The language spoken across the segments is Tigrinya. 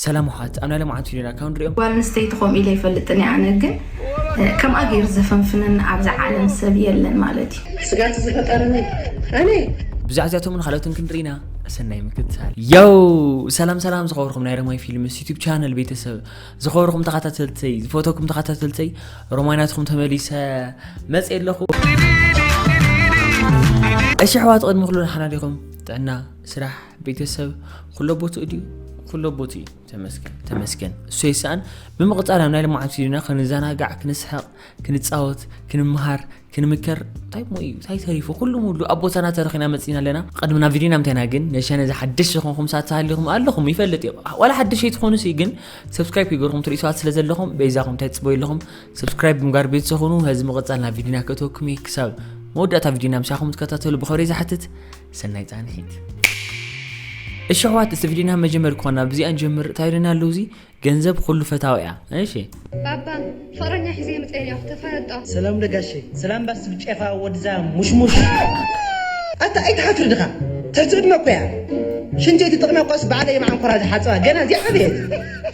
ሰላም ውሓት ኣብ ናይ ለማዓት ቪዲዮና ካብ ንሪኦም። ጓል ኣንስተይቲ ከምኡ ኢለ ይፈልጥን እየ ኣነ ግን ከምኣ ገይሩ ዘፈንፍነኒ ኣብዛ ዓለም ሰብ የለን ማለት እዩ። ስጋት ዝፈጠረኒ ኣነ ብዛዕዛቶም ንካልኦትን ክንርኢና ሰናይ ምክትታል። የው ሰላም ሰላም ዝኸበርኩም ናይ ረማይ ፊልምስ ዩቱብ ቻነል ቤተሰብ፣ ዝኸበርኩም ተኸታተልተይ፣ ዝፈተኩም ተኸታተልተይ፣ ሮማይ ናትኩም ተመሊሰ መጽእ ኣለኹ። እሺ ኣሕዋት፣ ቅድሚ ኩሉ ደሓና ዲኹም? ጥዕና፣ ስራሕ፣ ቤተሰብ ኩሎ ቦትኡ ድዩ? ኩሎ ቦትኡ እዩ። ተመስገን ተመስገን። እሱ ይሰኣን። ብምቕጻል ኣብ ናይ ልምዓት ቪዲዮና ክንዘናጋዕ፣ ክንስሕቕ፣ ክንጻወት፣ ክንምሃር፣ ክንምከር እንታይ ሞ እዩ እንታይ ተሪፉ ኩሉ ሙሉ ኣብ ቦታና ተረኺና መጺና ኣለና። ቅድሚ ናብ ቪዲዮና ምታይና ግን ነሻ ነዚ ሓድሽ ዝኾንኩም ሳት ተሃሊኹም ኣለኹም ይፈልጥ እዮም። ዋላ ሓድሽ ኣይትኾኑ ሲ ግን ሰብስክራይብ ይገርኹም ትርኢ ሰባት ስለ ዘለኹም በይዛኹም እንታይ ትጽበዩ ኣለኹም። ሰብስክራይብ ብምጋር ቤተሰብ ኹኑ። ነዚ ምቕጻል ናብ ቪዲዮና ከእትወኩም እዩ። ክሳብ መወዳእታ ቪዲዮና ምሳኹም ትከታተሉ ብኸብሪ ዝሓትት ሰናይ ጻንሒት። እሺ ኣሕዋት፣ እስቲ ቪዲዮና መጀመር ክኾና ብዚኣ ንጀምር። እንታይ ኢለና ኣለዉ እዚ ገንዘብ ኩሉ ፈታዊ እያ። እሺ ባባ ፍቕረኛ ሒዘ መፀ እያ ተፋለጦ። ሰላም ደጋሸ ሰላም ባስ ብጨፋ ወድዛ ሙሽሙሽ። ኣታ ኣይትሓፍሪ ድኻ ትሕቲ ዕድመ እኮ እያ። ሽንጨይቲ ጥቕሚ እኳስ ባዕለ የማዓንኮራ ዝሓፀባ ገና እዚኣ ዓበየት።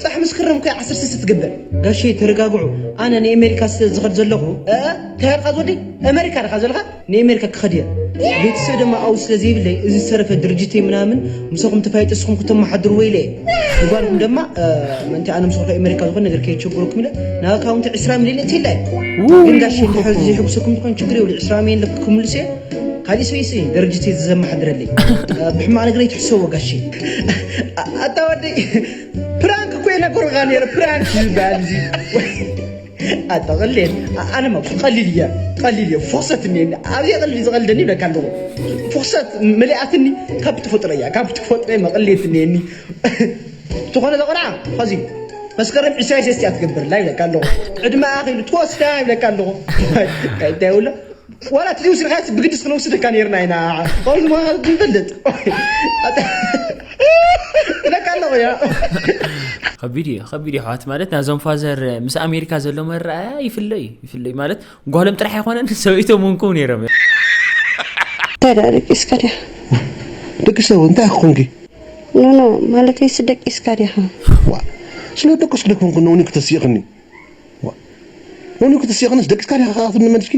ፃሕ ምስ ክረም እኮ እያ ዓሰርተ ስስ ትገብር። ጋሸ ተረጋግዑ። ኣነ ንኤሜሪካ ስለ ዝኸድ ዘለኹ። እ ተያድካ ዝወደይ ኣሜሪካ ድኻ ዘለኻ? ንኤሜሪካ ክኸድ እየ። ቤተሰብ ድማ ኣብኡ ስለ ዘይብለይ እዚ ዝተረፈ ድርጅተይ ምናምን ምሳኹም ተፋይጠ እስኹም ክተመሓድርዎ ኢለ እየ። ንጓልኩም ድማ ምእንቲ ኣነ ምሳኹም ካብ ኤሜሪካ ዝኾነ ነገር ከየቸግረኩም ኢለ ናብ ኣካውንቲ ዕስራ ሚልዮን እትይላ እየ። ግን ጋሽ እንድሕር ዘይሕጉሰኩም ዝኾነ ችግር የብሉ ዕስራ ሚልዮን ለክ ክምልስ እየ። ካሊእ ሰበይሲ ደረጅተይ ዘመሓድረለይ ብሕማቕ ነገር ኣይትሕሰቦ ጋሽ። ኣታ ወደይ ፕራንክ እኮ የነገሩኻ ነይረ ፕራንክ ዝበሃል እዚ። ኣጠቕልል ኣነ ማ ቀሊል እያ ቀሊል እየ ፎሰት እኒአኒ ኣብየ ቀሊል ዝቐልደኒ ይብለካ ኣለኹ። ፎሰት መሊኣትኒ ካብ ተፈጥሮ እያ ካብ ተፈጥሮ መቐልየት እኒአኒ። ዝኾነ ዘቆልዓ ኸዚ መስከረም ዕስራ ሰስቲያ ትገብርላ ይብለካ ኣለኹ። ዕድመ ኣኺሉ ትወስዳ ይብለካ ኣለኹ። እንታይ ይብሎ ዋላ ትልውስድካ ብግድስ ክንወስደካ ነርና ኢና። ንፈልጥ ይብለካ ኣለኹ። ከቢድ እዩ ከቢድ እዩ ኣሕዋት ማለት ናዞም ፋዘር ምስ ኣሜሪካ ዘሎ መረኣያ ይፍለ እዩ ይፍለ እዩ ማለት ጓሎም ጥራሕ ኣይኮነን ሰበይቶም እውን ክው ነይሮም እዮም። እንታይ ደኣ ደቂስካ ዲኻ? ደቂ ሰብ እንታይ ክኾንኪ? ኖኖ ማለተይስ ደቂስካ ዲኻ? ዋ ስለ ደቀስኩ ደኮንኩ ነውኒ ክተስይኽኒ። ዋ ነውኒ ክተስይኽንስ ደቂስካ ዲኻ ክትብልኒ መልስኪ?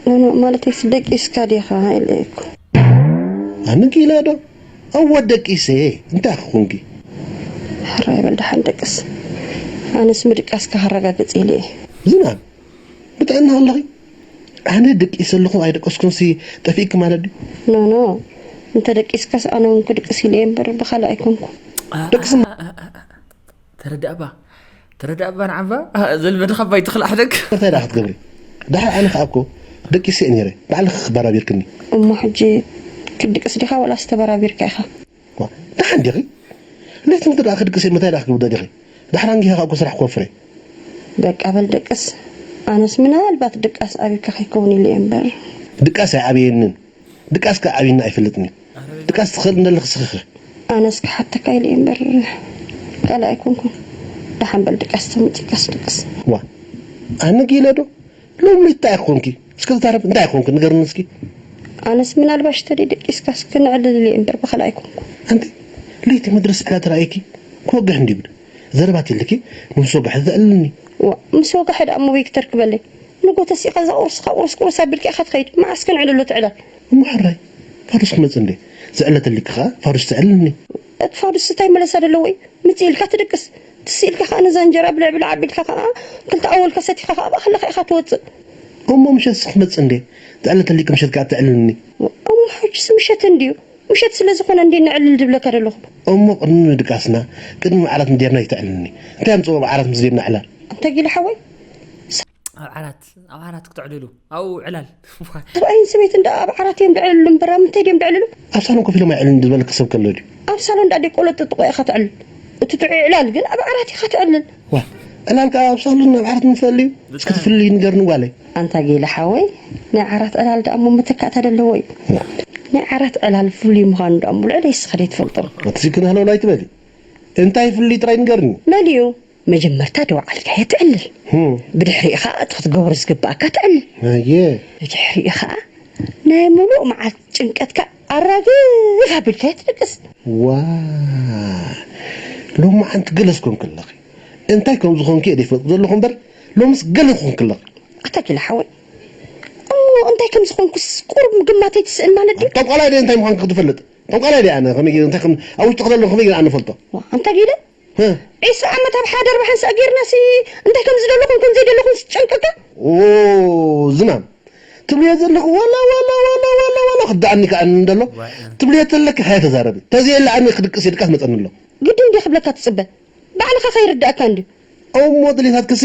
ኖኖ ማለተይስ ደቂስካ ዲኻ ኢለ እኮ። ኣነ ኪኢለ ዶ? እወ ደቂሰ እየ እንታይ ክኾንኪ? ሕራይ በል ደሓን ደቅስ። ኣነስ ምድቃስካ ከረጋግጽ ኢለ እየ። ዝናብ ብጥዕና ኣለኺ? ኣነ ደቂሰ ኣለኹ ኣይደቀስኩንሲ ጠፊእኪ ማለት ድዩ? ኖኖ እንተ ደቂስካስ ኣነ እውን ክድቅስ ኢለ እየ እምበር ብኻልእ ኣይኮንኩ። ደቅስ ተረዳእባ ተረዳእባ ንዓባ ዘልመድኻ ባይ ትኽልኣሕደግ እንታይ ደኣ ክትገብሪ ደሓር ኣነ ከዓ እኮ ደቂሰ እየ ነይረ ባዕልኺ ክበራቢርክኒ እሞ ሕጂ ክትድቅስ ዲኻ ወላስ ተበራቢርካ ኢኻ ዋ ደሓን ዲኺ ለይቲ ምድር ደኣ ክድቅስ እየ ምታይ ደኣ ክትገብሪ ደሊኺ ደሓር ኣንጊኻ ከዓ እኮ ስራሕ ክወፍር እየ በቃ በል ደቅስ ኣነስ ምናልባት ድቃስ ኣብካ ከይከውን ኢለ እየ እምበር ድቃስ ኣይዓበየንን ድቃስ ከ ዓብይና ኣይፈልጥን እዩ ድቃስ ትኽእል እንደለኽ ስኽኽ ኣነስ ክሓተካ ኢለ እየ እምበር ካልእ ኣይኮንኩን ደሓን በል ድቃስ ተመፂካስ ድቅስ ዋ ኣነ ጊለ ዶ ሎሚ እንታይ ኮንኪ እስከ ተዛረብ እንታይ ኮንኪ ንገርኒ እስኪ ኣነስ ምናልባሽ ተደይ ደቂስካስ ክንዕልል እየ እምበር ብኻልእ ኣይኮንኩን ኣንቲ ለይቲ መድረስ ዕላ ተራእየኪ ክወግሕ እንዲብል ዘረባ ተልኪ ምስ ወጋሕ ተዕልልኒ። ዋ ምስ ወጋሕ ደኣ እሞ በይ ክተርክበለይ ንጎ ተሲእኻ እዛ ቁርሲ ካብ ቁርሲ ቁርሲ ኣቢልካ ኢኻ ትኸይድ መዓስ ከነዕልሎ ትዕለል። እሞ ሕራይ ፋዱስ ክመጽእ እንዴ ዝዕለተልኪ ከኣ ፋዱስ ተዕልልኒ። እቲ ፋዱስ እንታይ መለሳ ደለዎ እዩ ምጽእ ኢልካ ትድቅስ ትስ ኢልካ ከኣ ነዛ እንጀራ ብልዕ ብልዕ ኣቢልካ ከኣ ክልተ ኣወልካ ሰቲኻ ከኣ ብኣኽልኻ ኢኻ ትወጽእ። እሞ ምሸትስ ክመጽእ እንዴ ዝዕለተልኪ ምሸት ከኣ ተዕልልኒ። እሞ ሕጅስ ምሸት እንድዩ። ውሸት ስለ ዝኾነ እንዴ ነዕልል ዝብለካ ዘለኹ። እሞ ቅድሚ ምድቃስና ቅድሚ ዓራት እንዴርና ይተዕልልኒ እንታይ ኣምፅኦ ኣብ ዓራት ምስ ዴርና ዕላል። ኣንታ ጊለ ሓወይ ኣብ ዓራት ኣብ ዓራት ክተዕልሉ ኣብኡ ዕላል። ሰብኣይን ሰበይትን ደኣ ኣብ ዓራት እዮም ዘዕልሉ እምበር ኣብ ምንታይ ድዮም ዘዕልሉ? ኣብ ሳሎን ኮፍ ኢሎም ኣይዕልሉን ዝበለኪ ሰብ ከሎ ድዩ? ኣብ ሳሎን ደኣ ደይ ቆሎ ጥጥቆ ኢኻ ተዕልል። እቲ ጥዑይ ዕላል ግን ኣብ ዓራት ኢኻ ተዕልል። ዋእ ዕላል ከኣ ኣብ ሳሎን ኣብ ዓራት ምፍለ ድዩ? እስኪ እቲ ፍልልይ ንገርኒ ጓለይ። ኣንታ ጌለ ሓወይ ናይ ዓራት ዕላል ደኣ እሞ መተካእታ ደለዎ እዩ። ናይ ዓራት ዕላል ፍሉይ ምዃኑ ደኣ እሞ ልዕለይ እስኺ ደይትፈልጦ። እቲ ክንህለውላ ኣይትበሊ። እንታይ ፍልልይ ጥራይ ንገርኒ። መሊኡ መጀመርታ ደው ዓልካዮ ትዕልል። ብድሕሪኡ ኸኣ እቲ ክትገብሮ ዝግብኣካ ትዕልል። ኣየ። ብድሕሪኡ ኸኣ ናይ ምሉእ መዓልቲ ጭንቀትካ ኣራግፍ ኣቢልካዮ ትድቅስ። ዋእ ሎማዓንቲ ገለስ ኮንኪ ኣለኺ። እንታይ ከም ዝኾንኪ እየ ዘይፈልጥ ዘለኹ እምበር፣ ሎምስ ገለ ኮንኪ ኣለኺ። ኣታ ኪላ ሓወይ፣ እሞ እንታይ ከም ዝኾንኩስ ቁሩብ ምግማት ኣይትስእን ማለት ድዩ? ጠንቋላይ ድየ እንታይ ምዃንኪ ክትፈልጥ? ጠንቋላይ ድየ ኣነ? ከመይ ገይረ እንታይ ከም ኣብ ውሽጥኺ ዘሎ ከመይ ገይረ ኣነ እፈልጦ? ዋ፣ ኣንታ ጊለ፣ እ። ዒስራ ዓመት ኣብ ሓደር ብሓንሳእ ጌርናሲ እንታይ ከም ዝደለኹን ከም ዘይደለኹን ዝጨንቀካ? ኦ፣ ዝማም። ትብልዮ ዘለኺ ዋላ፣ ዋላ፣ ዋላ፣ ዋላ፣ ዋላ ክደኣኒ ከኣኒ እንደሎ። ዋይ፣ እ። ትብልዮ ተለኪ ሃየ ተዛረቢ። ተዘየለ ኣነ ክድቅስ ኢልካ ትመጸኒ ኣሎ። ግዲ እንዲ ክብለካ ትጽበ። ባዕልኻ ከይርዳእካ እንዲ። እሞ ድሌታት ክሲ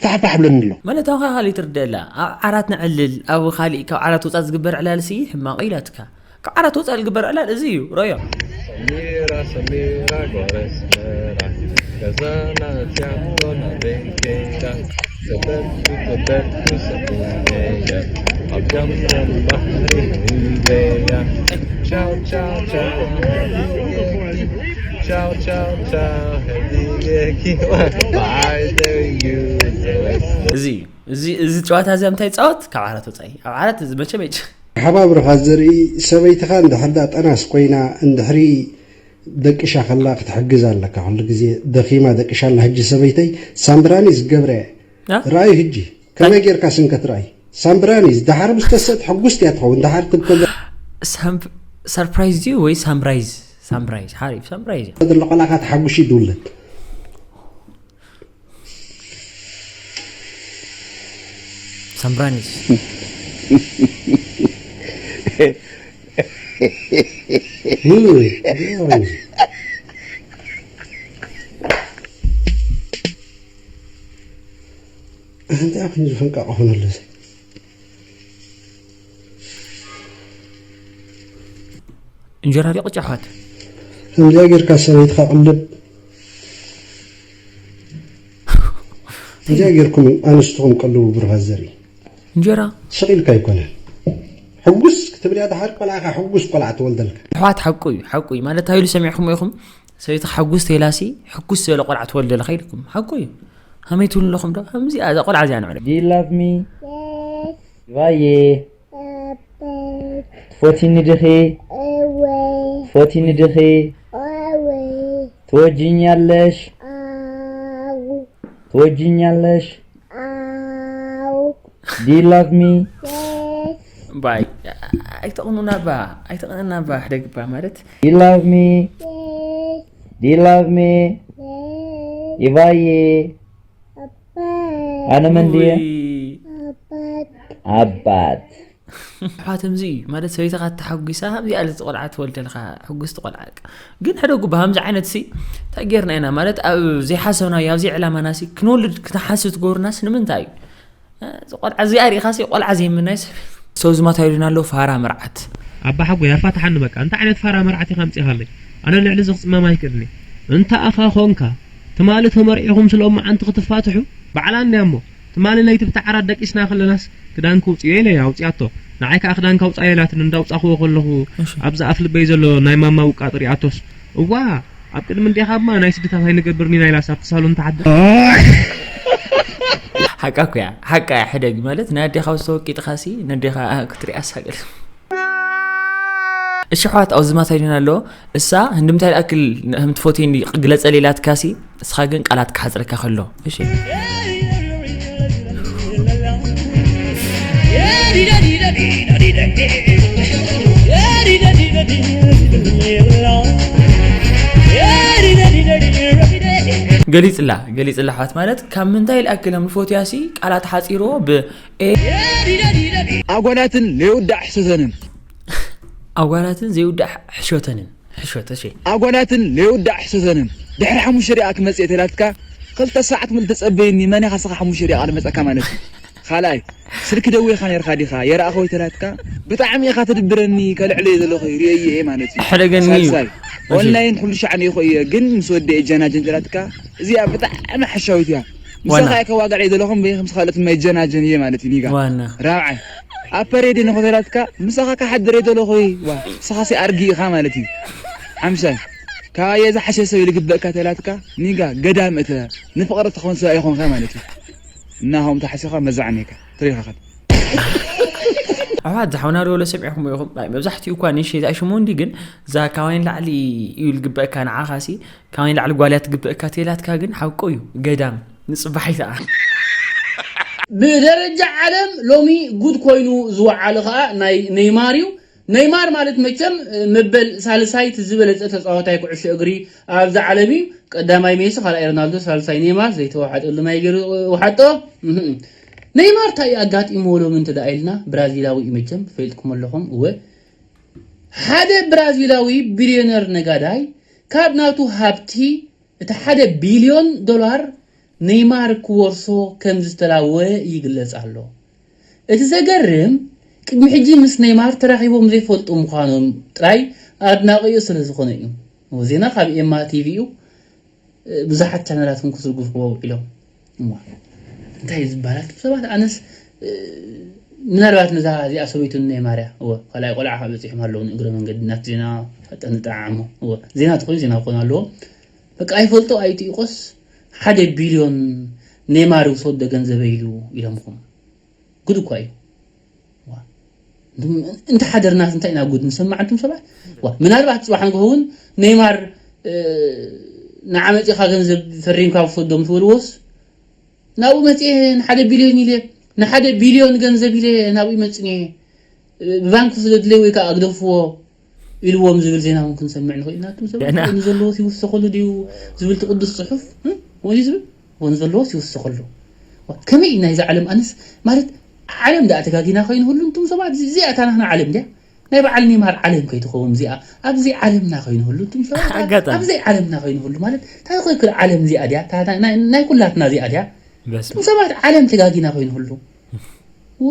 ፋሕፋሕ ብለኒ ኣሎ። ማለት ኣኻ ካልእ ትርደላ። ኣብ ዓራት ንዕልል፣ ኣብ ካልእ ካብ ዓራት ወጻእ ዝግበር ዕላል ሲ ሕማቕ ኢላትካ። ካብ ዓራት ወጻእ ዝግበር ዕላል እዚ እዩ፣ ሮዮ። ሰሚራ፣ ሰሚራ፣ ጓል ኣስመራ፣ ገዛና እዚኣ ቶና ቤንኬንዳ፣ ሰበቱ፣ ሰበቱ፣ ሰሙነያ፣ ኣብ ጃምጃም ባሕሪ ህልበያ። ቻው፣ ቻው፣ ቻው። ቻው፣ ቻው፣ ቻው። ህልበኪ፣ ባይ፣ ዘዩ፣ ዘወስ። እዚ እዩ። እዚ፣ እዚ ጨዋታ እዚ ኣብ እንታይ ይጻወት? ካብ ዓራት ወጻኢ። ኣብ ዓራት እዚ መቸም የጭ-፣ ሓባብርኻ ዘርኢ ሰበይትኻ እንድሕር ደኣ ጠናስ ኮይና፣ እንድሕሪ ደቂሻ ከላ ክትሕግዝ ኣለካ። ኩሉ ግዜ ደኺማ ደቂሻ ኣላ። ሕጂ ሰበይተይ ሳምብራኒ ዝገብረ እያ። አ? ራእዩ ሕጂ ከመይ ጌርካ ስንከት ራእይ ሳምብራኒ፣ ደሓር ምስ ተሰጥ ሕጉስቲ እያ ትኸውን። ደሓር ትብከ ሳምፕ-፣ ሰርፕራይዝ ድዩ ወይ ሳምራይዝ? ሳምራይዝ፣ ሓሪፍ ሳምራይዝ እያ። ዘሎ ቆልዓኻ ተሓጉሺ ድውለት። ሳምብራኒስ። እንታይ ኮይኑ ዝፈንቃ ክኾነሉ እዚ? እንጀራ ድዩ ቅጫ ኣሕዋት? ከምዚኣ ጌርካ ሰበይትኻ ቅልብ። ከምዚኣ ጌርኩም ኣንስትኹም ቀልቡ ብሩኻት ዘርኢ። እንጀራ? ስቕ ኢልካ ኣይኮነን። ሕጉስ ክትብል እያ ደሓር ቆልዓኻ ሕጉስ ቆልዓ ትወልደልካ። ኣሕዋት ሓቁ እዩ፣ ሓቁ እዩ። ማለት እንታይ ኢሉ ሰሚዕኩሞ ኢኹም? ሰበይትኻ ሕጉስ ተይላሲ ሕጉስ ዝበለ ቆልዓ ትወልደልኻ ኢልኩም። ሓቁ እዩ። ከመይ ትብሉ ኣለኹም ዶ? ከምዚኣ እዛ ቆልዓ እዚኣ ንዕለብ። Do you love me? Yes. ይባዬ። Yes. ትፎቲኒ ድኺ? እወ። ትፎቲኒ ድኺ? እወ። ትወጂኛለሽ? ኣው። ትወጂኛለሽ? ኣው። Do you love me? Yes. ባይ፣ ኣይተቕኑና ባ፣ ኣይተቕንና ባ፣ ሕደግባ ማለት። Do you love me? Yes. Do you love me? Yes. ይባዬ። ኣባት። ኣነ መን ድየ? ውይ። ኣባት። ኣባት። ኣሕዋት፣ ከምዚ እዩ ማለት፣ ሰበይትኻ ተሓጒሳ፣ ከምዚኣ ኢላ ቆልዓ ትወልደልካ፣ ሕጉስቲ ቆልዓ። ግን ሕደጉ ብሃምዚ ዓይነት ሲ፣ እንታይ ጌርና ኢና ማለት፣ ኣብ ዘይሓሰብናዮ፣ ኣብ ዘይዕላማና ሲ፣ ክንወልድ ክትሓስብ ትገብሩናስ ንምንታይ እዩ? እ፣ እዚ ቆልዓ እዚኣ ሪኢኻ ሲ፣ ቆልዓ ዘይምናይ ሰብ። ሰው ዝማታ ኢሉና ኣሎ፣ ፋራ መርዓት። ኣባ ሓጎይ፣ ኣፋትሓኒ በቃ። እንታይ ዓይነት ፋራ መርዓት ኢኻ ኣምጺኻለይ? ኣነ ልዕሊ እዚ ክጽመም ኣይክእልን እየ። እንተ ኣኻ ኾንካ፣ ትማሊ ተመርዒኹም ስለ ሎማዓንቲ ክትፋትሑ፣ ባዕላ እንድያ እሞ። ትማሊ ለይቲ ብቲ ዓራት ደቂስና ከለናስ፣ ክዳንኪ ውጽዮ ኢለያ፣ ኣውጽያቶ። ንዓይ ከኣ ክዳንካ ውጻዮ ኢላትኒ፣ እንዳውጻኽዎ ከለኹ፣ እሺ። ኣብዚ ኣፍ ልበይ ዘሎ ናይ ማማ ውቃጥ ሪኣቶስ፣ እዋ፣ ኣብ ቅድሚ እንዴኻ እማ ናይ ስድታት ኣይንገብርን ኢና ኢላስ ኣብቲ ሳሎን ትሓድር። ሓቃ እኮ እያ፣ ሓቃ እያ። ሕደግ ማለት ናይ ኣዴኻ ውስተ ወቂጥኻሲ፣ ነዴኻ ክትሪኣ ሳቅል። እሺ፣ ኣሕዋት፣ ኣብዚ ማታ ኢሉና ኣሎ። እሳ፣ ህንድምታይ ዝኣክል ከም ትፈትየኒ ግለጸለይ ኢላትካሲ፣ እስኻ ግን ቃላት ክሓጽረካ ከሎ። እሺ። ገሊጽላ፣ ገሊጽላ ኣሕዋት፣ ማለት ካብ ምንታይ ዝኣክል ከም ንፈትያሲ ቃላት ሓጺርዎ ብ-፣ ኤ-፣ ኣጓላትን ለይውዳእ ሕሰተንን። ኣጓላትን ዘይውዳእ ሕሾተንን። ሕሾት፣ እሺ። ኣጓላትን ለይውዳእ ሕሰተንን። ድሕሪ ሓሙሽተ ደቂቃ ክመጽእ እየ ተላትካ፣ ክልተ ሰዓት ሙሉ ተጸበየኒ፣ መን ኢኻ ስኻ ሓሙሽተ ደቂቃ ልመጸካ ማለት እዩ? ካልኣይ፣ ስልኪ ደዊኻ ነርካ ዲኻ? የረኣኸ ወይ ተላትካ፣ ብጣዕሚ ኢኻ ትድብረኒ፣ ከልዕሎ እየ ዘለኹ፣ ርእየዮ እየ ማለት እዩ። ሕደገኒ እዩ። ሳልሳይ፣ እሺ። ኦንላይን ኩሉ ሻዕ ኔኹ እየ፣ ግን ምስ ወደየ ጀናጀን ተላትካ፣ እዚኣ ብጣዕሚ ሓሻዊት እያ። ዋና። ምሳኻ እየ ከዋግዕ እየ ዘለኹ፣ እምበይ ምስ ካልኦት እማ ይጀናጀን እየ ማለት እዩ፣ ኒጋ። ዋና። ራብዓይ፣ ኣብ ፐሬድ ኔኹ ተላትካ፣ ምሳኻ ክሓድር እየ ዘለኹ፣ ዋ፣ ንስኻሲ ኣርጊ ኢኻ ማለት እዩ። ሓምሻይ፣ ካባየ ዝሓሸ ሰብ እዩ ልግበእካ ተላትካ፣ ኒጋ፣ ገዳም እተ፣ ንፍቕሪ ትኸውን ሰብ ኣይኾንካ ማለት እዩ። እና ከምኡ ተሓሲኻ መዛዕኔካ፣ ትሪኻ ኸድ። ኣሕዋት ዝሓውና ዶ ወለ ሰሚዕኹም ኢኹም? ኣይ፣ መብዛሕትኡ እኳ ንእሽተይ ኣይሽሙ እንዲ፣ ግን እዛ ካባይ ንላዕሊ እዩ ዝግበአካ ንዓኻሲ፣ ካባይ ንላዕሊ ጓል እያ ትግበአካ ተላትካ ግን ሓቁ እዩ። ገዳም ንጽባሒታ። ብደረጃ ዓለም ሎሚ ጉድ ኮይኑ ዝወዓለ ኸኣ ናይ ኔይማር እዩ። ኔይማር ማለት መቸም መበል ሳልሳይ እቲ ዝበለጸ ተጻዋታይ ኩዕሾ እግሪ ኣብዛ ዓለም እዩ። ቀዳማይ ሜሲ፣ ካልኣይ ሮናልዶ፣ ሳልሳይ ኔይማር፣ ዘይተዋሓጠሉ ማይ ገይሩ ወሓጦ። እህም። ኔይማር እንታይ እዩ ኣጋጢምዎ ሎሚ እንተ ደኣ ኢልና፣ ብራዚላዊ እዩ መቸም፣ ፈልጥኩም ኣለኹም። እወ፣ ሓደ ብራዚላዊ ቢልዮነር ነጋዳይ ካብ ናቱ ሃብቲ እቲ ሓደ ቢልዮን ዶላር ኔይማር ክወርሶ ከም ዝተላወ ይግለጽ ኣሎ። እቲ ዘገርም፣ ቅድሚ ሕጂ ምስ ኔይማር ተራኺቦም ዘይፈልጡ ምዃኖም ጥራይ ኣድናቒኡ ስለ ዝኾነ እዩ። ዜና ካብ ኤማ ቲቪ እዩ። ብዙሓት ቻነላት እውን ክዝርግሕዎ ውዒሎም። እሞ እንታይ እዩ ዝበሃል? ኣቱም ሰባት፣ ኣነስ፣ እ፣ ምናልባት ነዛ እዚኣ ሰበይቱ ኔይማር እያ። እወ፣ ካልኣይ ቆልዓ ከዓ በፂሖም ኣለዉ። ንእግረ መንገዲ ናት ዜና ፈጠን ንጠዓዓሞ። እወ፣ ዜና ተኾይኑ ዜና ክኾን ኣለዎ። በቃ ኣይፈልጦ ኣይትኢቆስ ሓደ ቢልዮን ኔይማር ይውሰዶ ገንዘበይ ኢሉ ኢሎምኹም። ጉድ እኳ እዩ። ዋ። እንተ ሓደርናስ እንታይ ኢና ጉድ ንሰማዕ ኣንቱም ሰባት? ዋ፣ ምናልባት ጽባሕ ንግሆ እውን ኔይማር፣ እ፣ ንዓ መጺኻ ገንዘብ ፈሪምካ ውሰዶም ትበልዎስ፣ ናብኡ መጺኤ ንሓደ ቢልዮን ኢለ፣ ንሓደ ቢልዮን ገንዘብ ኢለ ናብኡ ይመጽን እየ፣ ብባንክ ስደድለይ ወይ ከኣ ግደፍዎ ኢልዎም ዝብል ዜና እውን ክንሰምዕ ንኽእል ኢና። ኣቱም ሰባት፣ ገና። ንዘለዎስ ይውሰኸሉ ድዩ ዝብል እቲ ቅዱስ ጽሑፍ? እ? ከምኡ ድዩ ዝብል? ንዘለዎስ ይውሰኸሉ። ከመይ እዩ ናይዛ ዓለም ኣነስ፣ ማለት፣ ዓለም ደኣ ተጋጊና ከይንህሉ፣ እንቱም ሰባት፣ እዚ-፣ እዚኣ እታ ናትና ዓለም ድያ? ናይ በዓል ኔይማር ዓለም ከይትኸውን እዚኣ፣ ኣብዚ ዓለምና ከይንህሉ፣ እንቱም ሰባት፣ ኣብ-፣ ኣጋጣሚ። ኣብዚ ዓለምና ከይንህሉ፣ ማለት፣ እንታይ ኮይክል ዓለም እዚኣ ድያ? እታ ናይ፣ ናይ ኩላትና እዚኣ ድያ? በስመ እንቱም ሰባት፣ ዓለም ተጋጊና ከይንህሉ። ዎ።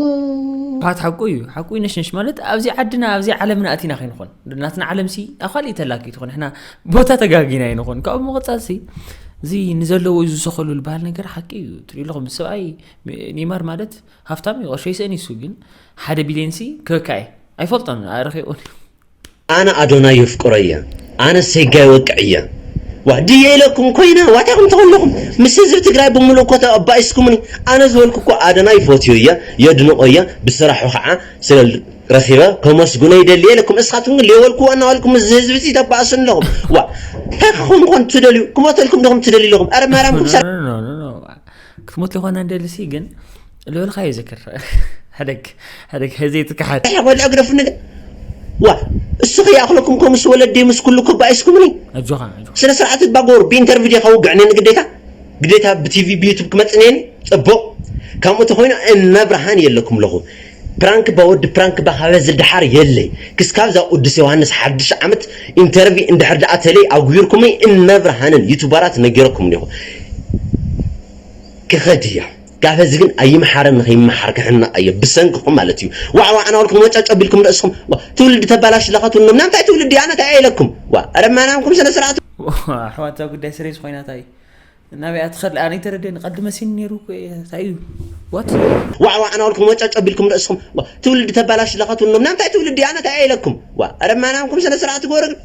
ፓት ሓቁ እዩ፣ ሓቁ እዩ ነሽነሽ። ማለት፣ ኣብዚ ዓድና፣ ኣብዚ ዓለምና ኣቲና ከይንኾን፣ ናትና ዓለምሲ ኣብ ካልእ ተላኪ ትኾን፣ ንሕና ቦታ ተጋጊና ኣይንኾን። ካብኡ ምቕጻልሲ፣ እዚ ንዘለዎ እዩ ዝውሰኸሉ ዝበሃል ነገር ሓቂ እዩ። ትሪኡ ኣለኹም፣ ሰብኣይ ኔይማር ማለት ሃፍታም እዩ፣ ቅርሺ ይስእን እዩ፣ እሱ ግን ሓደ ቢልዮንሲ ክህካ እየ። ኣይፈልጦን፣ ኣይረኺብኦን። ኣነ ኣዶናይ የፍቅሮ እየ። ኣነ ሴጋ ይወቅዕ እየ። ዋ፣ ድየ ኢለኩም ኮይነ፣ ዋታ ኢኹም ተኸለኹም። ምስ ህዝቢ ትግራይ ብምሉእ እኮ ተባኢስኩምኒ። ኣነ ዝበልኩ እኮ ኣዶናይ ይፈትዮ እየ፣ የድንቆ እየ፣ ብስራሑ ከዓ ስለ ረኺበ ከመስግኖ ይደሊ እየ ኢለኩም። እስኻትኩም ግን ለይበልኩዎ እናበልኩም ምስ ህዝቢ እዚ ተባእሱኒ ኣለኹም። ዋ፣ እንታይ ክኸውን ኮን ትደልዩ? ክሞተልኩም ዲኹም ትደልዩ ኣለኹም? ኣረ ማርያም፣ ኩም ሰ- ኖ፣ ኖ፣ ኖ፣ ኖ፣ ኖ። ክትሞት ይኾና እንደልሲ ግን ልበልካ ይዝክር። ሕደግ፣ ሕደግ፣ ህዘይ ትከሓድ። ኣያ ወልዐ ግደፉ ነገር። ዋ፣ እሱ ከይኣኽለኩም ከምስ ወለዲ ምስ ኩሉ ከባኢስኩምኒ። ኣጆኻ፣ ኣጆኻ። ስነ ስርዓት እባ ጎሩ፣ ብኢንተርቪው ዲኻ ውግዕኒ ንግዴታ? ግዴታ ብቲቪ ብዩቱብ ክመጽእ ነኒ? ጽቡቕ። ከምኡ ተኾይኑ እነ ብርሃን የለኩም ኣለኹ። ፕራንክ ባወዲ ፕራንክ ባኻበ ዝድሓር የለይ። ክስካብ እዛ ቅዱስ ዮሃንስ ሓድሽ ዓመት ኢንተርቪው እንድሕር ደኣ ተለይ ኣጉቢርኩምኒ እነ ብርሃንን ዩቱበራት ነጊረኩም እንዲኹ። ክኸድ እያ። ጋፈ እዚ ግን ኣይምሓረን ንኸይምሓር ክሕነቕ እየ ብሰንክኹም ማለት እዩ። ዋዕ ዋዕ እናበልኩም ወጫጭ ኣቢልኩም ርእስኹም። ዋ፣ ትውልዲ ተባላሽ ለኻትውኖም። ናምታይ ትውልዲ ኣነ እንታይ ኢለኩም? ዋ፣ ኧረ ማናምኩም ስነ ስርዓት። ኣሕዋት፣ እዛ ጉዳይ ስሬስ ኮይና እንታይ? ናበይ ኣትኸድ? ኣነ ኣይተረድእን። ቀልዲ መሲኒ ነይሩ እኮ እየ። እንታይ እዩ? ዋት? ዋዕ ዋዕ እናበልኩም ወጫጭ ኣቢልኩም ርእስኹም። ዋ፣ ትውልዲ ተባላሽ ለኻትውኖም። ናምታይ ትውልዲ ኣነ እንታይ ኢለኩም? ዋ፣ ኧረ ማናምኩም ስነ ስርዓት ግበሩ ግን።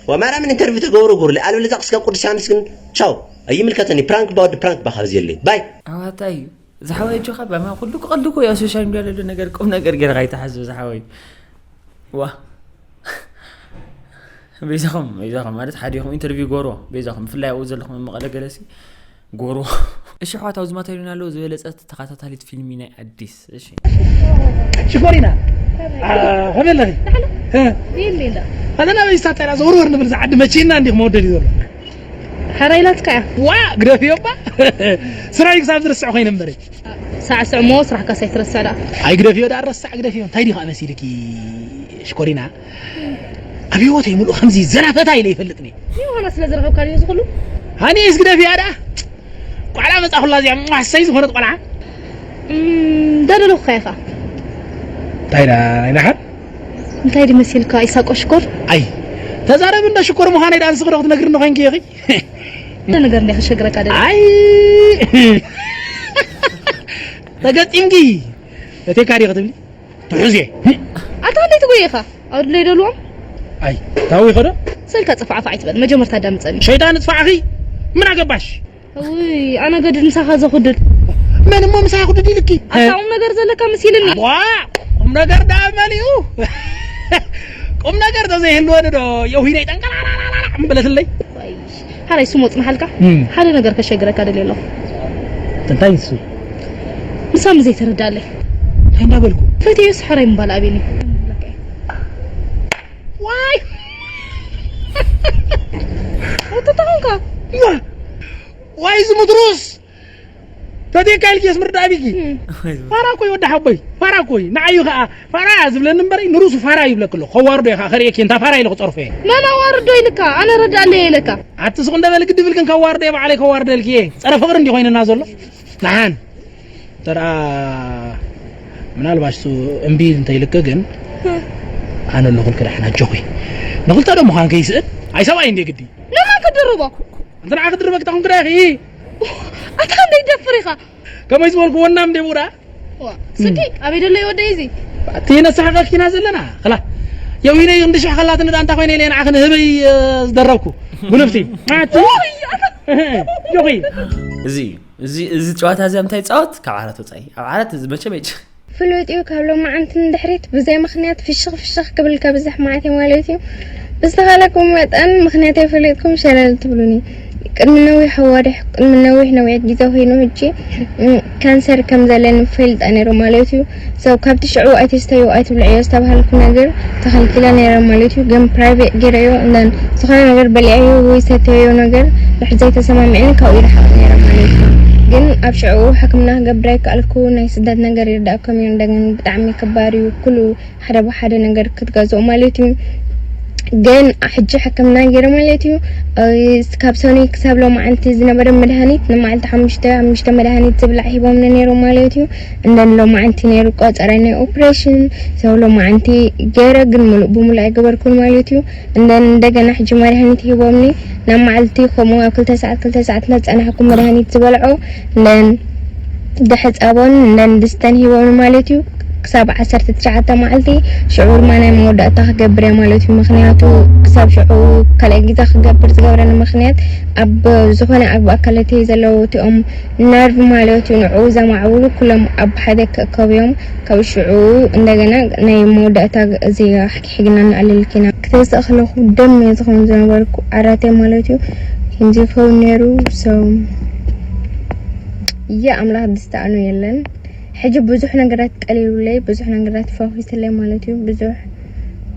ዋ፣ ማርያምን ኢንተርቪው ተገብሩ ግበሩለይ። ኣለበለዚያ ክስካብ ቅዱስ ዮሃንስ ግን ቻው። ኣይምልከተኒ። ፕራንክ ባወዲ ፕራንክ ባኻብ የለይ። ባይ። ኣዋታ እዩ። ዝሓወይ ኣጆኻ፣ ባማ ኩሉ ክቐልድ እኮ እዩ ኣብ ሶሻል ሚድያ ዘሎ ነገር ቁም ነገር ጌርካ ኣይትሓዝ ዝሓወይ። ዋ። በይዛኹም፣ በይዛኹም ማለት ሓዲኹም ኢንተርቪው ጎሮ፣ በይዛኹም ብፍላይ ኣብኡ ዘለኹም ኣብ መቐለ ገለሲ ጎሮ። እሺ ኣሕዋት፣ ኣብዚ ማተሪና ኣለዉ ዝበለጸት ተኸታታሊት ፊልሚ ናይ ኣዲስ። እሺ። ሽኮሪና። አ፣ ከመይ ኣለኺ? እ? የለ፣ የለ። ኣነ ናበይ ስታተራ ዘውርወር ንብል ዝዓዲ መቺና እንዲኹም መወደሊ ዘሎ። ሓራይ ናትካ እያ። ዋ፣ ግደፍዮ እባ። ስራይ ክሳብ ዝርስዕ ኮይነ እምበሪ። ሳዕ ስዕ እሞ ስራሕካስ ኣይትረስዕ ደኣ። ኣይ ግደፍዮ ደኣ፣ ረሳዕ ግደፍዮ። እንታይ ዲኻ መሲልኪ ሽኮሪና? ኣብ ህይወተይ ሙሉእ ከምዚ ዘናፈታ ኢለ ይፈልጥኒ። ዮሃና ስለ ዝረኸብካ ድዩ እዚ ኩሉ? ሃኒ፣ እስኪ ግደፍያ ደኣ። ቆልዓ መጻኹላ እዚኣ፣ ሟ፣ እሰይ ዝኾነት ቆልዓ። እም፣ ዳደለኹካ ኢኻ። እንታይ ዳ፣ ናይ ደሓር? እንታይ ድዩ መሲልካ ኢሳቆ ሽኮር? ኣይ፣ ተዛረቢ እንዶ ሽኮር ምዃነይ ደኣ ንስኺ ዶ ክትነግርኒ ኮይንኪ ኢኺ? ነገር እንደ ክሸግረካ ደለ። ኣይ። ተገጢምኪ። እቴካ ዲኺ ትብሊ? ትሑዝ እየ። ኣታ እንዴት ትጎይ ኢኻ? ኣብ ድለይ ደልዎም? ኣይ፣ ታዊ ኸዶ? ሰልካ ጽፋዕፋዕ ኣይትበል። መጀመርታ ኣዳምጸኒ። ሸይጣን ጽፋዕኺ? ምን ኣገባሽ? ውይ፣ ኣነ ገድድ ምሳኻ ዘኹድድ። መን እሞ ምሳኻ ኩድድ ኢልኪ? ኣታ ቁም ነገር ዘለካ መሲልኒ። ዋ! ቁም ነገር ደኣ መሊኡ። ቁም ነገር ተዘይህልወኒ ዶ የውሂነይ ጠንቀላላላላ እምበለትለይ። ሓራይ ስሙ ጽናሓልካ ሓደ ነገር ከሸግረካ ደልየ ኣለኹ። እንታይ ንሱ? ምሳም ዘይተረዳለይ እንታይ እንዳበልኩ? ፈትየስ ሓራይ ምባል ኣቤኒ። ዋይ ተተኾንካ ዋይ ዝሙትሩስ ተዴካ ኢልኪ የስምርዳ ኣቢኪ ፋራ እኮ እዩ ወዲ ሓቦይ ፋራ እኮ እዩ ንዓዩ ከዓ ፋራ እያ ዝብለኒ እምበረይ ንሩሱ ፋራ ይብለክ ኣሎ ከዋርዶ እየ ከዓ ከርእየኪ እንታ ፋራ ኢለ ክፀርፎ እየ መን ኣዋርዶ ኢልካ ኣነ ረዳለየ ኢለካ ኣቲ ስቕ እንደበል ግድብ ኢልክን ከዋርዶ እየ ባዕለይ ከዋርደልኪ እየ ፀረ ፍቕሪ እንዲ ኮይንና ዘሎ ንሓን ተደኣ ምናልባሽ እሱ እምቢ እንተይልክ ግን ኣነ ኣለኹልክ ዳሕና ኣጆኺ ንኽልተ ዶ ምዃን ከይስእን ኣይ ሰብኣይ እንደ ግዲ ንመን ክድርቦ እንተ ንዓ ክድርበክ ተኹን ክዳ ኢኺ ኣታ ክንደይ ደፍር ኢኻ ከመይ ዝበልኩ ወናም እንደ ቡራ ስዲ ኣበይ ደሎ ይወደይ እዚ እቲ ነሳሓቐኪና ዘለና ኽላ የዊነይ እንድሽሕ ኸላትኒ ዳንታ ኮይነ ኢለ ንዓኽን ህበይ ዝደረብኩ ጉልፍቲ ማቲ ጆኺ እዚ እዩ። እዚ እዚ ጨዋታ እዚ ኣብ እንታይ ይፃወት? ካብ ዓራት ወፃኢ። ኣብ ዓራት እዚ መቸም ኣይጭ ፍሉጥ እዩ ካብ ሎማዓንቲ ንድሕሪት ብዘይ ምኽንያት ፍሽኽ ፍሽኽ ክብል ከብዝሕ ማለት እዩ ማለት እዩ። ብዝተኻለኩም መጠን ምኽንያት ኣይፈለጥኩም ሸለል ትብሉኒ። ቅድሚ ነዊሕ ኣዋርሕ ቅድሚ ነዊሕ ነዊሕ ግዜ ኮይኑ ሕጂ ካንሰር ከም ዘለኒ ፈልጠ ነይሩ ማለት እዩ። So ካብቲ ሽዑ ኣይትስተዩ ኣይትብልዕዮ ዝተባሃልኩ ነገር ተኸልኪለ ነይረ ማለት እዩ። ግን private ገይረዮ and then ዝኾነ ነገር በሊዐዮ ወይ ሰተዮ ነገር ድሕሪ ዘይተሰማሚዕኒ ካብኡ ይርሓቕ ነይረ ማለት እዩ። ግን ኣብ ሽዑ ሕክምና ክገብር ኣይከኣልኩ ናይ ስደት ነገር ይርዳእኩም እዩ እንደገና ብጣዕሚ ክባር እዩ ኩሉ ሓደ ብሓደ ነገር ክትገዝኡ ማለት እዩ። ግን ሕጂ ሕክምና ገይረ ማለት እዩ። ካብ ሰኑይ ክሳብ ሎማዓንቲ ዝነበረ መድሃኒት ንመዓልቲ ሓሙሽተ ሓሙሽተ መድሃኒት ዝብላዕ ሂቦምኒ ነይሮም ማለት እዩ። እንደን ሎማዓንቲ ነይሩ ቆፀረ ናይ ኦፕሬሽን ሰው ሎማዓንቲ ገይረ ግን ሙሉእ ብሙሉእ ኣይገበርኩን ማለት እዩ። እንደን እንደገና ሕጂ መድሃኒት ሂቦምኒ ናብ መዓልቲ ከምኡ ኣብ ክልተ ሰዓት ክልተ ሰዓት እናፀናሕኩ መድሃኒት ዝበልዖ እንደን ደሐፃቦን እንደን ድስተን ሂቦምኒ ማለት እዩ። ክሳብ ዓሰርተ ትሽዓተ መዓልቲ ሽዑ ድማ ናይ መወዳእታ ክገብር እየ ማለት እዩ። ምክንያቱ ክሳብ ሽዑ ካልኣይ ግዜ ክገብር ዝገብረኒ ምክንያት ኣብ ዝኾነ ኣብ ኣካላተይ ዘለዉ እቲኦም ነርቭ ማለት እዩ ንዕኡ ዘማዕብሉ ኩሎም ኣብ ሓደ ክእከቡ እዮም። ካብ ሽዑ እንደገና ናይ መወዳእታ እዚ ኣሕኪሕግና ንኣልልኪና ክተስእ ከለኹ ደም እየ ዝኾን ዝነበርኩ ዓራተይ ማለት እዩ። ከምዚ ይኸውን ነይሩ ሰው ያ ኣምላኽ ዝስተኣኖ የለን። ሕጂ ብዙሕ ነገራት ቀሊሉለይ ብዙሕ ነገራት ፈኺስለይ ማለት እዩ። ብዙሕ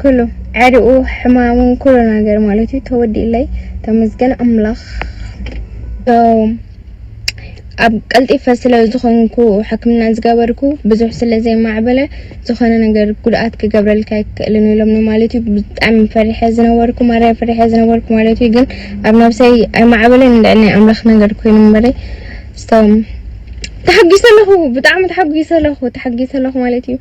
ኩሉ ዕድኡ ሕማሙን ኩሉ ነገር ማለት እዩ ተወዲእለይ። ተመስገን ኣምላኽ። So ኣብ ቀልጢፈ ስለ ዝኾንኩ ሕክምና ዝገበርኩ ብዙሕ ስለ ዘይማዕበለ ዝኾነ ነገር ጉድኣት ክገብረልካ ኣይክእልን ኢሎምኒ ማለት እዩ። ብጣዕሚ ፈሪሐ ዝነበርኩ ማርያ ፈሪሐ ዝነበርኩ ማለት እዩ። ግን ኣብ ነብሰይ ኣይማዕበለን እንድዒ ናይ ኣምላኽ ነገር ኮይኑ እምበረይ ስቶም ተሓጒሰ ኣለኹ። ብጣዕሚ ተሓጒሰ ኣለኹ ተሓጒሰ ኣለኹ ማለት እዩ።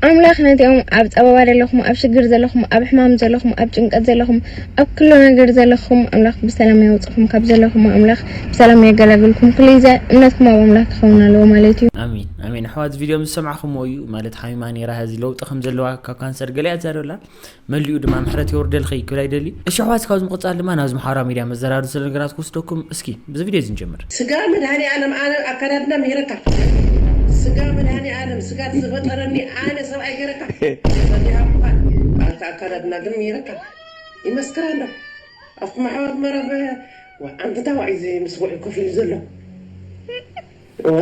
ኣምላኽ ነቲኦም ኣብ ጸበባ ዘለኹም ኣብ ሽግር ዘለኹም ኣብ ሕማም ዘለኹም ኣብ ጭንቀት ዘለኹም ኣብ ኩሉ ነገር ዘለኹም ኣምላኽ ብሰላም ያውጽኹም ካብ ዘለኹም ኣምላኽ ብሰላም የገላግልኩም። ኩሉ ግዜ እምነትኩም ኣብ ኣምላኽ ክኸውን ኣለዎ ማለት እዩ። ኣሜን ኣሜን። ኣሕዋት ቪድዮ ምስ ሰማዕኹምዎ እዩ ማለት ሓሚማ ነይራ ሕዚ ለውጢ ከም ዘለዋ ካብ ካንሰር ገሊኣ ትዛረብ ኣላ። መሊኡ ድማ ምሕረት የውርደልኺ ክብል ኣይደሊ። እሺ ኣሕዋት ካብዚ ምቕጻል ድማ ናብዚ ማሕበራዊ ሚድያ መዘራረቢ ስለ ነገራት ክወስደኩም እስኪ ብዚ ቪድዮ እዚ ንጀምር። ስጋ መድሃኒኣለም ኣነ ኣካዳድና ምሂረካ ስጋ መድሃኒኣለም ስጋ ዝፈጠረኒ ኣነ ሰብኣይ ገይረካ ሰዲሃ ምዃን ኣልካ ኣካዳድና ግን ምሂረካ ይመስክር ኣሎ ኣብቲ ማሕበራዊ መረብ ኣንትታ ዋዒ ምስ ውዒ ኮፍ ኢሉ ዘሎ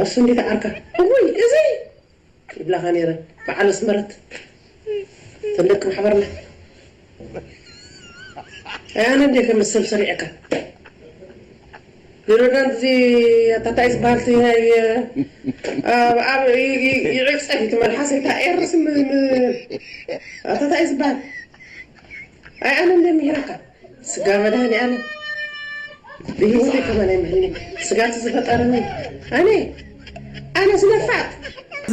እሱ እንዴት ዓርካ እውይ እዚ ይብላኻ ነይረ በዓል ኣስመረት ተን ደቂ ማሕበርና ኣነ እንዴ ከም ሰብ ሰሪዕካ ዶዶናንት እዚ ኣታታይ ዝበሃል እቲ ናይ ኣብ ኣብ ይዕፀ እቲ መልሓሰይ እታ ኤርስ ኣታታይ ዝበሃል ኣይ ኣነ እንደ ምሂረካ ስጋ መድሃኒኣለም ብህይወተይ ከማን ኣይምህልኒ ስጋቲ ዝፈጠረኒ ኣነ ኣነ ዝነፋጥ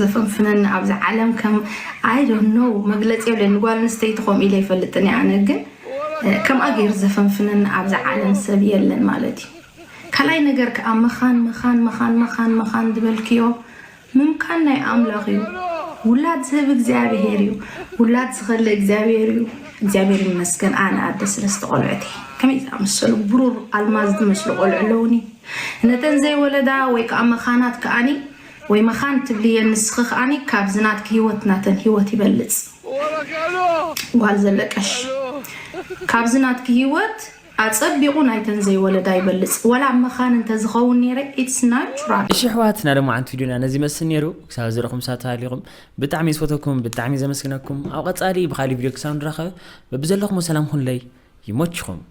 ዘፈንፍነኒ ኣብዚ ዓለም ከም I don't know መግለፂ የብለይ ንጓል ኣንስተይቲ ከምኡ ኢለ ይፈልጥን እየ ኣነ ግን ከምኣ ገይሩ ዘፈንፍነኒ ኣብዚ ዓለም ሰብ የለን ማለት እዩ ካልኣይ ነገር ከዓ መኻን መኻን መኻን መኻን መኻን ዝበልክዮ ምምካን ናይ ኣምላኽ እዩ። ውላድ ዝህብ እግዚኣብሄር እዩ። ውላድ ዝኸልእ እግዚኣብሄር እዩ። እግዚኣብሄር ይመስገን ኣነ ኣደ ሰለስተ ቆልዑት እየ። ከመይ ዝኣመሰሉ ብሩር ኣልማዝ ዝመስሉ ቆልዑ ኣለውኒ። ነተን ዘይወለዳ ወይ ከዓ መኻናት ከኣኒ ወይ መኻን ትብልየ ንስኺ ከዓኒ ካብዚ ናትኪ ህይወት ናተን ህይወት ይበልፅ። ጓል ዘለቀሽ ካብዚ ናትኪ ህይወት ኣፀቢቑ ናይተን ዘይወለዳ ይበልፅ። ወላ መኻን እንተዝኸውን ነይረ it's natural። እሺ ኣሕዋት፣ ናይ ሎማዓንቲ ቪድዮና ነዚ ይመስል ነይሩ። ክሳብ ዝረኹም ሳት ሃሊኹም ብጣዕሚ ዝፈተኩም፣ ብጣዕሚ ዘመስግነኩም። ኣብ ቀፃሊ ብካሊእ ቪድዮ ክሳብ ንራኸብ በብዘለኹም ሰላም ኩንለይ። ይመችኹም።